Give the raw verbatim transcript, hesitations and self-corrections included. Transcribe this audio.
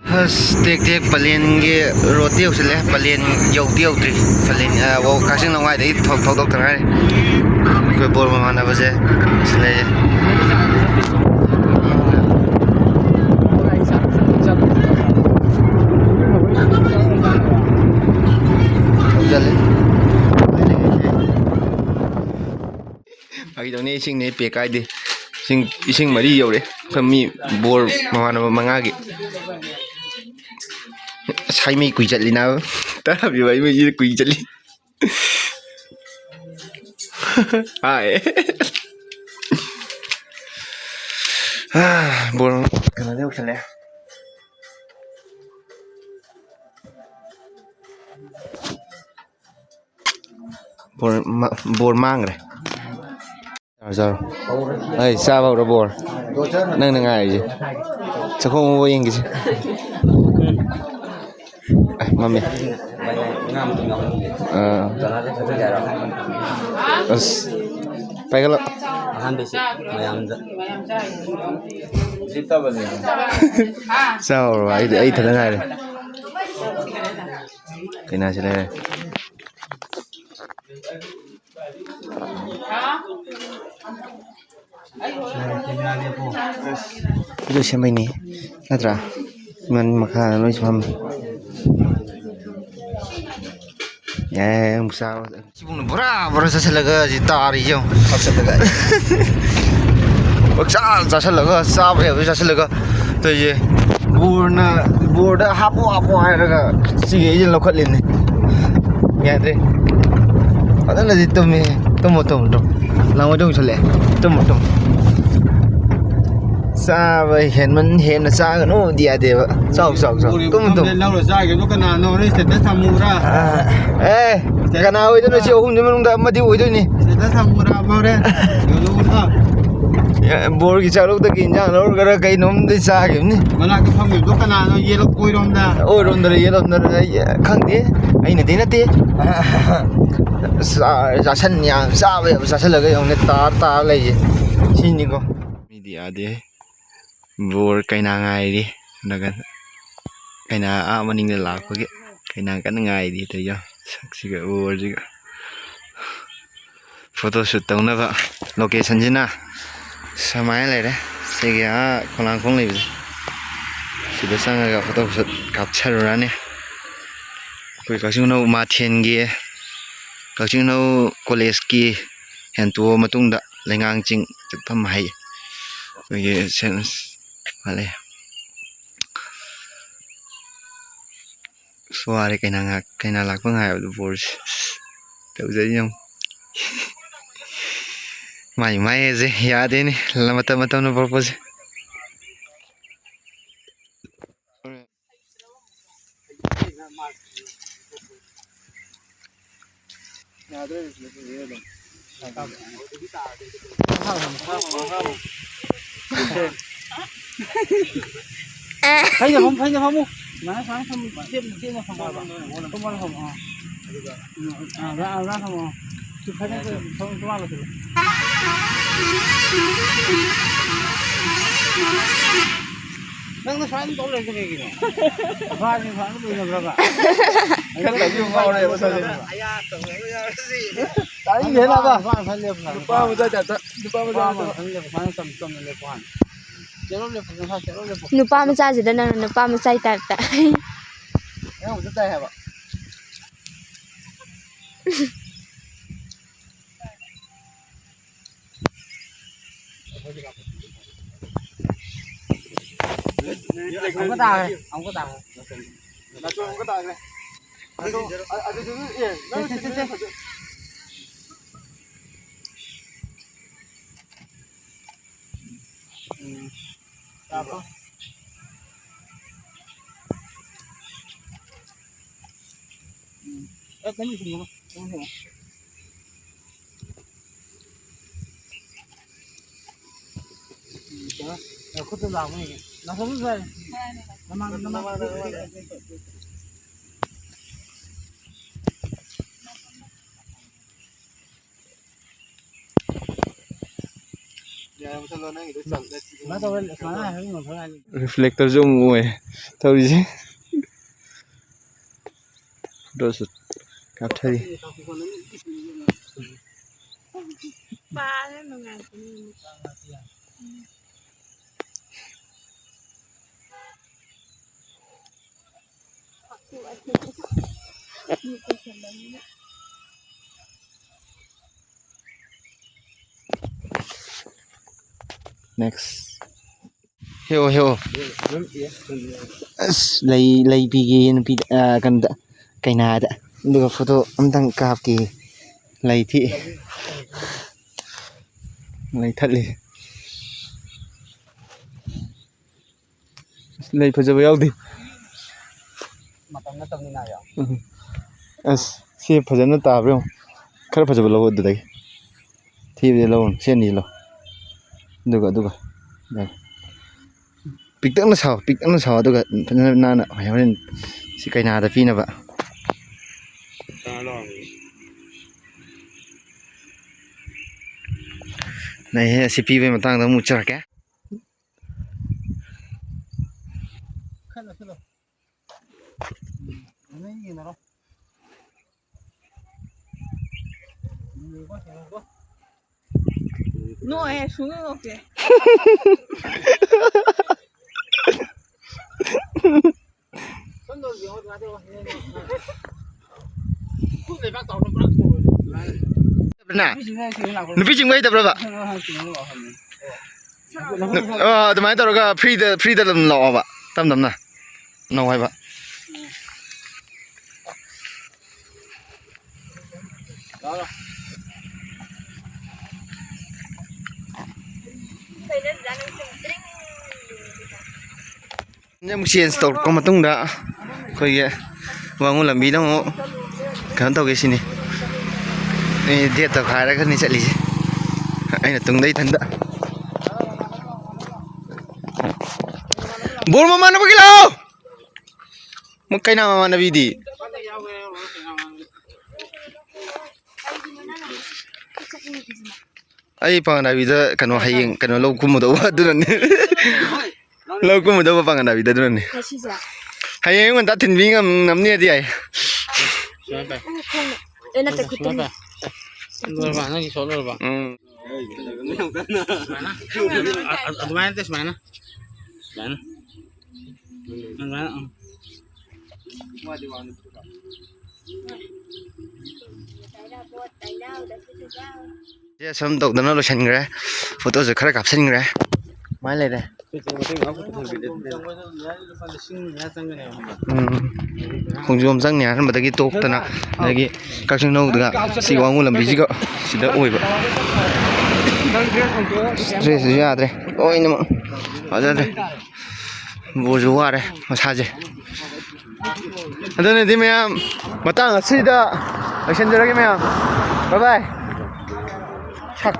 ꯑꯁ, ꯇꯦꯛ ꯇꯦꯛ ꯄꯂꯦꯟꯒꯤ ꯔꯣꯗꯇꯤ ꯌꯧꯁꯤꯜꯂꯦ꯫ Plan ꯌꯧꯗꯤ ꯌꯧꯗ꯭ꯔꯤ꯫ Plan, ꯑ, ꯋꯥ-, ꯀꯛꯆꯤꯡ ꯂꯝꯈꯥꯏꯗꯒꯤ ꯊꯧ-, ꯊꯧꯗꯣꯛꯇ ꯉꯥꯏꯔꯤ꯫ ꯑꯩꯈꯣꯏ ꯕꯣꯔ ꯃꯃꯥꯟꯅꯕꯁꯦ ꯁꯤ ꯂꯩꯌꯦ꯫ ꯊꯧꯖꯜꯂꯤ꯫ ꯐꯥꯒꯤ ꯇꯧꯅꯤ, ꯏꯁꯤꯡꯅꯦ, ꯄꯦꯛ ꯀꯥꯏꯗꯦ꯫ ꯏꯁꯤꯡ, ꯏꯁꯤꯡ ꯃꯔꯤ ꯌꯧꯔꯦ꯫ ꯑꯩꯈꯣꯏ ꯃꯤ ꯕꯣꯔ ꯃꯃꯥꯟꯅꯕ ꯃꯉꯥꯒꯤ꯫ ꯑꯁ, ꯍꯩ ꯃꯍꯤ ꯀꯨꯏ ꯆꯠꯂꯤ ꯅꯥꯕ꯫ ꯇꯔꯥ ꯄꯤꯕ ꯍꯩ ꯃꯍꯤꯁꯤꯗ ꯀꯨꯏ ꯆꯠꯂꯤ꯫ ꯍꯥꯏ꯫ ꯕꯣꯔ ꯀꯩꯅꯣꯗ ꯌꯧꯁꯜꯂꯛꯑꯦ꯫ ꯕꯣꯔ ꯃꯥ-, ꯕꯣꯔ ꯃꯥꯡꯈ꯭ꯔꯦ꯫ ꯆꯥꯔꯣ, ꯆꯥꯔꯣ꯫ ꯑꯩ ꯆꯥꯕ ꯍꯧꯔꯣ ꯕꯣꯔ꯫ ꯅꯪꯅ ꯉꯥꯏꯔꯤꯁꯦ꯫ ꯆꯥꯛꯈꯣꯝ ꯃꯕꯣꯛ ꯌꯦꯡꯈꯤꯁꯦ꯫ ꯑꯦ, ꯃꯝꯃꯦ꯫ ꯑꯥ꯫ ꯑꯁ꯫ ꯄꯥꯏꯈꯠꯂꯣ꯫ ꯑꯍꯥꯟꯕꯩꯁꯦ ꯃꯌꯥꯝꯗ꯫ ꯆꯥꯎꯔꯕ? ꯑꯩꯗꯤ ꯑꯩ ꯏꯊꯟꯗ ꯉꯥꯏꯔꯦ꯫ ꯀꯩꯅꯥꯁꯤ ꯂꯩꯔꯦ꯫ ꯑꯗꯨ ꯁꯦꯝꯕꯩꯅꯤ ꯅꯠꯇ꯭ꯔꯥ? ꯃꯅꯤꯡ ꯃꯈꯥ ꯂꯣꯏ ꯐꯝꯃꯤ꯫ ꯌꯥꯏ, ꯌꯥꯏ, ꯑꯃꯨꯛ ꯆꯥꯕ꯫ ꯁꯤꯕꯨꯛꯅ ꯕꯣꯔꯥ ꯕꯣꯔꯥ ꯆꯥꯁꯤꯜꯂꯒ ꯁꯤ ꯇꯥꯔꯤ ꯌꯦꯡꯉꯨ꯫ ꯆꯥꯁꯤꯜꯂꯒ꯫ ꯄꯪꯆꯥ ꯆꯥꯁꯤꯜꯂꯒ, ꯆꯥꯕ ꯌꯥꯕ ꯆꯥꯁꯤꯜꯂꯒ ꯇꯧꯔꯤꯁꯦ꯫ ꯕꯣꯔꯅ, ꯕꯣꯔꯗ ꯍꯥꯞꯄꯣ ꯍꯥꯞꯄꯣ ꯍꯥꯏꯔꯒ ꯁꯤꯒꯤ ꯑꯩꯁꯦ ꯂꯧꯈꯠꯂꯤꯅꯦ꯫ ꯌꯥꯗ꯭ꯔꯦ꯫ ꯐꯖꯅꯗꯤ ꯇꯨꯝꯃꯤ꯫ ꯇꯨꯝꯃꯣ, ꯇꯨꯝꯃꯣ, ꯇꯨꯝꯃꯣ꯫ ꯂꯥꯡꯃꯣꯏꯗꯧ ꯁꯜꯂꯛꯑꯦ꯫ ꯇꯨꯝꯃꯣ, ꯇꯨꯝꯃꯣ꯫ ꯆꯥꯕ ꯍꯦꯟꯃꯟ-, ꯍꯦꯟꯅ ꯆꯥꯒꯅꯨꯗꯤ ꯌꯥꯗꯦꯕ꯫ ꯆꯥꯎ, ꯆꯥꯎ, ꯆꯥꯎ꯫ ꯎꯔꯤꯕ ꯇꯨꯝꯃꯨ, ꯇꯨꯝꯃꯨ꯫ ꯂꯧꯔ ꯆꯥꯈꯤꯕꯗꯣ ꯀꯅꯥꯅꯣ? ꯍꯣꯔꯦꯟ status ꯊꯝꯃꯨꯕ꯭ꯔꯥ? ꯑꯥ, ꯑꯦ, status ꯀꯅꯥ ꯑꯣꯏꯗꯣꯏꯅꯣ? ꯁꯤ ꯑꯍꯨꯝꯁꯤ ꯃꯅꯨꯡꯗ ꯑꯃꯗꯤ ꯑꯣꯏꯗꯣꯏꯅꯤ꯫ Status ꯊꯝꯃꯨꯕ꯭ꯔꯥ? ꯍꯣꯔꯦꯟ ꯌꯣꯜꯂꯨꯕ꯭ꯔꯥ? ꯑꯦ, ꯕꯣꯔꯒꯤ ꯆꯥꯛꯂꯧꯗꯒꯤ ꯏꯟꯖꯥꯡ ꯂꯧꯔꯒꯔ ꯀꯩꯅꯣꯝꯗꯤ ꯆꯥꯈꯤꯕꯅꯤ꯫ ꯃꯅꯥꯛꯇ ꯐꯝꯃꯤꯕꯗꯣ ꯀꯅꯥꯅꯣ? ꯌꯦꯠꯂꯣꯝ ꯑꯣꯏꯔꯣꯝꯗ? ꯑꯣꯏꯔꯣꯝꯗꯔ ꯌꯦꯠꯂꯣꯝꯗꯔ ꯑꯩ ꯈꯪꯗꯦ꯫ ꯑꯩꯅꯗꯤ ꯅꯠꯇꯦ꯫ ꯆꯥ-, ꯆꯥꯁꯟ-, ꯌꯥꯝ ꯆꯥꯕ ꯌꯥꯕ ꯆꯥꯁꯜꯂꯒ ꯌꯦꯡꯉꯨꯅꯦ, ꯇꯥꯔ ꯇꯥꯔ ꯂꯩꯁꯦ꯫ ꯁꯤꯅꯤꯀꯣ꯫ ꯃꯤꯗꯤ ꯌꯥꯗꯦ꯫ ꯕꯣꯔ ꯀꯩꯅꯥ ꯉꯥꯏꯔꯤ꯫ ꯅꯒꯟ꯫ ꯀꯩꯅꯥ ꯑꯥ ꯃꯅꯤꯡꯗ ꯂꯥꯛꯄꯒꯤ ꯀꯩꯅꯥ ꯀꯟꯅ ꯉꯥꯏꯔꯤ꯫ ꯇꯧꯔꯤꯁꯦ ꯁꯛꯁꯤꯒ ꯎꯔꯁꯤꯒ꯫ Photoshoot ꯇꯧꯅꯕ locationꯁꯤꯅ ꯁꯨꯃꯥꯏꯅ ꯂꯩꯔꯦ꯫ ꯁꯤꯒꯤ ꯑꯥ ꯈꯣꯂꯥꯡꯈꯣꯡ ꯂꯩꯕꯁꯦ, ꯁꯤꯗ ꯆꯪꯉꯒ photoshoot ꯀꯥꯞꯊꯔꯨꯔꯅꯤ꯫ ꯑꯩꯈꯣꯏ ꯀꯛꯆꯤꯡ ꯈꯨꯅꯧ ꯃꯊꯦꯜꯒꯤ, ꯀꯛꯆꯤꯡ ꯈꯨꯅꯧ collegeꯀꯤ ꯍꯦꯟꯇꯣꯛꯑ ꯃꯇꯨꯡꯗ ꯂꯩꯉꯥꯡ ꯆꯤꯡ ꯆꯠꯐꯝ ꯍꯥꯏ꯫ ꯑꯩꯈꯣꯏꯒꯤ ꯁꯦ-, ꯃꯥꯂꯦ꯫ ꯑꯁ, ꯋꯥꯔꯦ ꯀꯩꯅꯥ ꯉꯥꯏ-, ꯀꯩꯅꯥ ꯂꯥꯛꯄ ꯉꯥꯏꯕꯗ ꯕꯣꯔꯁꯦ꯫ ꯇꯧꯖꯔꯤ ꯌꯦꯡꯉꯨ꯫ ꯃꯥꯏ ꯃꯥꯏꯁꯦ ꯌꯥꯗꯦꯅꯦ, ꯃꯇꯝ ꯃꯇꯝꯅ ꯄꯨꯔꯛꯄꯁꯦ꯫ ꯐꯩꯅ ꯐꯝ-, ꯐꯩꯅ ꯐꯝꯃꯨ꯫ ꯁꯨꯃꯥꯏꯅ, ꯁꯨꯃꯥꯏꯅ ꯐꯝꯃꯨ꯫ ꯆꯦꯞ-, ꯆꯦꯞꯅ ꯐꯝꯃꯣ ꯍꯥꯏꯕ꯫ ꯇꯨꯝꯃꯒ ꯐꯝꯃꯣ꯫ ꯑꯥ꯫ ꯎꯝ, ꯑꯥ, ꯑꯗꯨꯃꯥꯏꯅ, ꯑꯗꯨꯃꯥꯏꯅ ꯐꯝꯃꯣ꯫ ꯁꯤ ꯐꯅꯦꯛ ꯐꯝꯃꯣ꯫ ꯅꯪꯅ ꯁꯨꯃꯥꯏꯅ ꯇꯧ ꯂꯩꯔꯤꯁꯦ ꯀꯩꯒꯤꯅꯣ? ꯅꯨꯄꯥꯁꯤꯡ ꯁꯨꯃꯥꯏꯅ ꯂꯣꯏꯅꯕ꯭ꯔꯕ? ꯈꯔ ꯇꯧꯕꯤꯌꯨ, ꯉꯥꯎꯔꯦ ꯃꯁꯥꯁꯦ꯫ ꯇꯥꯅꯤꯡꯗꯦ, ꯅꯥꯕ꯫ ꯅꯨꯄꯥ ꯃꯆꯥ ꯇꯥꯏꯞꯇ, ꯅꯨꯄꯥ ꯃꯆꯥ ꯅꯠꯇꯕ꯫ ꯅꯨꯄꯥ ꯃꯆꯥꯁꯤꯗ ꯅꯪꯅ ꯅꯨꯄꯥ ꯃꯆꯥꯒꯤ ꯇꯥꯏꯞꯇ꯫ ꯑꯃꯨꯛꯀ ꯇꯥꯈ꯭ꯔꯦ, ꯑꯃꯨꯛꯀ ꯇꯥꯈ꯭ꯔꯦ꯫ ꯑꯗꯨ, ꯑꯗꯨꯗꯨꯅ, ꯑꯦ, ꯅꯪ ꯁꯦ, ꯁꯦ, ꯁꯦ, ꯁꯦ꯫ ꯎꯝ꯫ ꯇꯥꯕ꯭ꯔꯣ? ꯎꯝ꯫ ꯑꯦ, ꯀꯩꯅꯣ ꯁꯤꯟꯅꯕ, ꯀꯩꯅꯣ ꯁꯤꯟꯅꯕ꯫ ꯎꯝ, ꯀꯩꯅꯣ, ꯑꯦ, ꯈꯨꯠꯇ ꯂꯥꯛꯄꯅꯦ꯫ ꯅꯥꯀꯣꯡꯗ ꯇꯥꯏ꯫ ꯃꯃꯥꯡ, ꯃꯃꯥꯡ꯫ Reflectorꯁꯨ ꯑꯃꯨꯛ ꯑꯣꯏ ꯇꯧꯔꯤꯁꯦ꯫ ꯐꯣꯇꯣꯁꯨꯠ ꯀꯥꯞꯊꯔꯤ꯫ Next. ꯍꯦꯛꯑꯣ, ꯍꯦꯛꯑꯣ꯫ ꯑꯁ, ꯂꯩ, ꯂꯩ ꯄꯤꯒꯦ ꯅꯨꯄꯤꯗ, ꯑ, ꯀꯩꯅꯣꯗ, ꯀꯩꯅꯥꯗ꯫ ꯑꯗꯨꯒ ꯐꯣꯇꯣ ꯑꯝꯇꯪ ꯀꯥꯞꯀꯦ꯫ ꯂꯩ ꯊꯤ-, ꯂꯩ ꯊꯠꯂꯤ꯫ ꯑꯁ, ꯂꯩ ꯐꯖꯕ ꯌꯥꯎꯗꯦ꯫ ꯃꯇꯝ ꯅꯠꯇꯕꯅꯤꯅ ꯌꯥꯝ꯫ ꯎꯝ꯫ ꯑꯁ, ꯁꯤ ꯐꯖꯅ ꯇꯥꯕ꯭ꯔꯥ ꯌꯦꯡꯉꯣ꯫ ꯈꯔ ꯐꯖꯕ ꯂꯧ ꯑꯗꯨꯗꯒꯤ꯫ ꯊꯤꯕꯗꯤ ꯂꯧꯔꯨꯅꯨ, ꯁꯤ ꯑꯅꯤ ꯂꯧ꯫ ꯑꯗꯨꯒ, ꯑꯗꯨꯒ꯫ ꯌꯥꯔꯦ꯫ ꯄꯤꯛꯇꯛꯅ ꯁꯥꯎ, ꯄꯤꯛꯇꯛꯅ ꯁꯥꯎ, ꯑꯗꯨꯒ ꯐꯖꯅ ꯅꯥꯟꯅ ꯍꯣꯔꯦꯟ ꯁꯤ ꯀꯩꯅꯥꯗ ꯄꯤꯅꯕ꯫ ꯅꯩꯍꯦ, ꯑꯁꯤ ꯄꯤꯕꯩ ꯃꯇꯥꯡꯗ ꯑꯃꯨꯛ ꯎꯠꯆꯔꯛꯀꯦ꯫ ꯅꯣꯛꯑꯦ, ꯁꯨꯡꯅꯣꯛ ꯅꯣꯛꯇꯦ꯫ ꯅꯨꯄꯤ ꯆꯤꯡꯕ ꯍꯩꯇꯕ꯭ꯔꯕ? ꯑ, ꯑꯗꯨꯃꯥꯏꯅ ꯇꯧꯔꯒ ꯐ꯭ꯔꯤꯗ, ꯐ꯭ꯔꯤꯗ ꯑꯗꯨꯝ ꯂꯥꯛꯑꯣꯕ, ꯇꯞ ꯇꯞꯅ꯫ ꯅꯧ ꯍꯥꯏꯕ꯫ ꯑꯃꯨꯛ ꯆꯦꯟꯖ ꯇꯧꯔꯛꯄ ꯃꯇꯨꯡꯗ ꯑꯩꯈꯣꯏꯒꯤ ꯋꯥꯡꯉꯨ ꯂꯝꯕꯤꯗ ꯑꯃꯨꯛ ꯀꯩꯅꯣ ꯇꯧꯒꯦ ꯁꯤꯅꯤ꯫ ꯑꯩ ꯗꯦꯠ ꯇꯧꯈꯥꯏꯔꯒꯅꯤ ꯆꯠꯂꯤꯁꯦ, ꯑꯩꯅ ꯇꯨꯡꯗ ꯏꯊꯟꯗ꯫ ꯕꯣꯔ ꯃꯃꯥꯟꯅꯕꯒꯤ ꯂꯥꯛꯑꯣ꯫ ꯃ-, ꯀꯩꯅꯥ ꯃꯃꯥꯟꯅꯕꯤꯗꯤ? ꯑꯩ ꯄꯥꯉꯟ ꯅꯥꯏꯕꯤꯗ ꯀꯩꯅꯣ, ꯍꯌꯦꯡ ꯀꯩꯅꯣ ꯂꯧ ꯀꯨꯝꯃꯨꯗꯧꯕ ꯑꯗꯨꯅꯅꯦ꯫ ꯂꯧ ꯀꯨꯝꯃꯨꯗꯧꯕ ꯄꯥꯉꯟ ꯅꯥꯏꯕꯤꯗ ꯑꯗꯨꯅꯅꯦ꯫ ꯉꯁꯤꯁꯦ? ꯍꯌꯦꯡ ꯑꯌꯨꯛ ꯉꯟꯇꯥ ꯊꯤꯟꯕꯤ ꯉꯝ-, ꯉꯝꯅꯤꯗꯤ ꯌꯥꯏ꯫ ꯁꯨꯃꯥꯏꯅ ꯄꯥꯏ꯫ ꯑꯦ, ꯅꯠꯇꯦ, ꯈꯨꯠꯇꯨꯝ꯫ ꯁꯨꯃꯥꯏꯅ ꯄꯥꯏ꯫ ꯂꯣꯏꯔꯕ? ꯅꯪꯒꯤ ꯁꯣ ꯂꯣꯏꯔꯕ? ꯎꯝ꯫ ꯁꯨꯃꯥꯏꯅ꯫ ꯑ-, ꯑ-, ꯑꯗꯨꯃꯥꯏꯅ ꯅꯠꯇꯦ, ꯁꯨꯃꯥꯏꯅ꯫ ꯁꯨꯃꯥꯏꯅ꯫ ꯑꯗꯨꯃꯥꯏꯅ, ꯎꯝ꯫ ꯁꯦ, ꯁꯨꯝ ꯇꯧꯗꯅ ꯂꯣꯏꯁꯤꯟꯈ꯭ꯔꯦ꯫ ꯐꯣꯇꯣꯁꯨ ꯈꯔ ꯀꯥꯞꯁꯤꯟꯈ꯭ꯔꯦ꯫ ꯀꯃꯥꯏꯅ ꯂꯩꯔꯦ? ꯎꯝ꯫ ꯈꯣꯡꯖꯣꯝ ꯆꯪꯅꯤ ꯍꯥꯏꯔꯝꯕꯗꯒꯤ ꯇꯣꯛꯇꯅ, ꯑꯗꯒꯤ ꯀꯛꯆꯤꯡ ꯅꯧꯗꯒ ꯁꯤ ꯋꯥꯡꯉꯨ ꯂꯝꯕꯤꯁꯤꯒ ꯁꯤꯗ ꯑꯣꯏꯕ꯫ ꯗ꯭ꯔꯦꯁꯁꯤꯁꯨ ꯌꯥꯗ꯭ꯔꯦ, ꯂꯣꯏꯅꯃꯛ ꯐꯖꯗ꯭ꯔꯦ꯫ ꯕꯣꯔꯁꯨ ꯋꯥꯔꯦ ꯃꯁꯥꯁꯦ꯫ ꯑꯗꯨꯅꯗꯤ ꯃꯌꯥꯝ, ꯃꯇꯥꯡ ꯑꯁꯤꯗ ꯂꯣꯏꯁꯤꯟꯖꯔꯒꯦ ꯃꯌꯥꯝ꯫ ꯕꯥꯏ ꯕꯥꯏ꯫ ꯁꯛ꯫